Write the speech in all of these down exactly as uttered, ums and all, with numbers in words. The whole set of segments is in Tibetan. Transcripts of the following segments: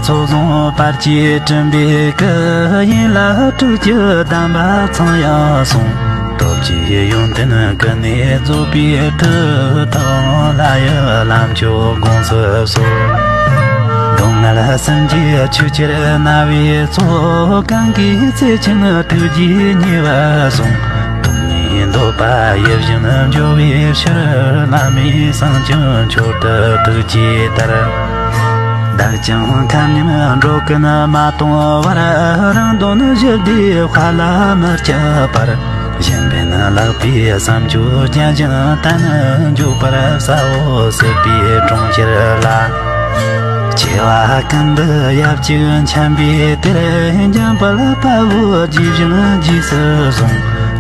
ཚོགས་བཟང་བར་གྱིས་བསྐྲུན་པའི་སྐུ། ཡིན་ལ་སྤྲུལ་སྐུ་གདམས་པ་ཚངས་དབྱངས་གསུང་། སྟོབས་ཀྱི་ཡོན་ཏན་ཀུན་ནས་རྫོགས་པའི་མཐུ། ཐུབ་དབང་ལྷ་ཡི་ལམ་མཆོག་དགོངས་སུ་གསོལ། སྡུག་བསྔལ་སེམས་ཀྱི་ཆུ་ཆེར་ན་བའི་ཚོགས། གང་གི་ཚེ་ཆེན་ཐུགས་རྗེས་ཉེ་བར་བཟུང་། སྡུག་བསྔལ་འདོད་པ་ཡིད་བཞིན་འཇོ་བའི་ཕྱིར། བླ་མའི་གསུང་ཀྱང་མཆོག་ཏུ་ཐུགས་རྗེས་དར། བདག་ཀྱང་ཁ་ཉིན་འགྲོ་ཀུན་མ་གཏོང་བར། རང་དོན་ཞི་བདེའི་དཔལ་ལ་མི་སྐྱིད་པར། གཞན་ཕན་བརླག་པའི་བསམ་སྤྱོད་བརྒྱ་བཞིན་དན་འཇོག་པར་བྱའོ། སྲིད་པའི་གྲོང་ཁྱེར་ལ། སྐྱེ་བ་ཀུན་ཏུ་ཡབ་གཅིག་འཆམ་པའི་དེར། འཇམ་དཔལ་དཔའ་བོས་རྗེས་བཞིན་རྗེས་སུ་བཟུང་།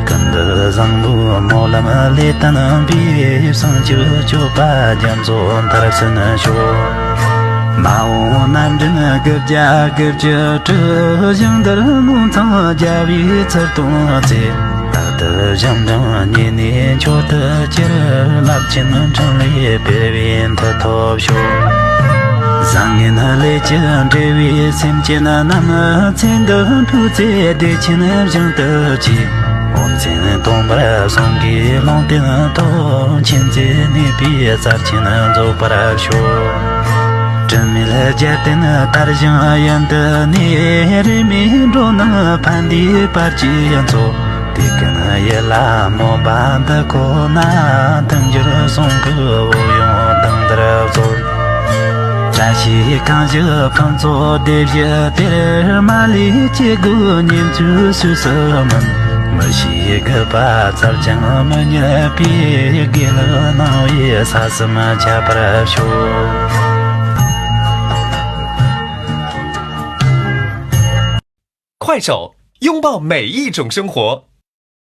ཀུན་ཏུ་བཟང་པོའི་སྨོན་ལམ་ལས་བརྟན་པའི། བྱང་ཆུབ་སྤྱོད་པ་རྒྱ་མཚོ་མཐར་ཕྱིན་ཤོག། མ་འོངས་རྣམ་འདྲེན་དགུ་བརྒྱ་དགུ་བཅུ་དྲུག། ཞིང་འདིར་མངོན་མཚང་རྒྱ་བའི་ཚུལ་སྟོན་ཚེ། རྟག་ཏུ་ཞིང་འབྲིང་ཉེ་གནས་མཆོག་ཏུ་གྱུར། རླབས་ཆེན་འཕྲིན་ལས་སྤེལ་བའི་མཐུ་ཐོབ་ཤོག། བཟང་ངན་ལས་ཀྱིས་འབྲེལ་བའི་སེམས་ཅན་རྣམས། ཚེ་འདི་འཕོས་ཚེ་བདེ་ཆེན་ཞིང་དུ་སྐྱེ། འོ་མཚན་དུང་འབར་གསུང་གིས་ལུང་བསྟན་ཐོབ། མཁྱེན་བརྩེ་ནུས་པའི་རྩལ་ཆེན་རྫོགས་པར་ཤོག། དྲི་མེད་རྒྱལ་བསྟན་དར་ཞིང་ཡུན་དུ་གནས། རིས་མེད་འགྲོ་རྣམས་ཕན་བདེའི་བར་གྱི་མཚོ། དེ་ཀུན་ཡིད་ལ་སྨོན་པ་འདི་ཁོ་ན། མཐུན་འགྱུར་གསུང་གི་འོད་ཡོང་དུང་འདིར་སྩོལ། བཀྲ་ཤིས་གང་བཞུགས་ཕུན་ཚོགས་སྡེ་བཞི་དེར། མ་ལུས་སྐྱེ་དགུའི་ཉེས་འཛུགས་སུ་སུ་མིན། མི་ཤེས་རྒུད་པ་བཙལ་ཀྱང་མི་རྙེད་པའི། དགེ་ལེགས་སྣང་བས་ས་གསུམ་ཁྱབ་པར་ཤོག། 快手，拥抱每一种生活。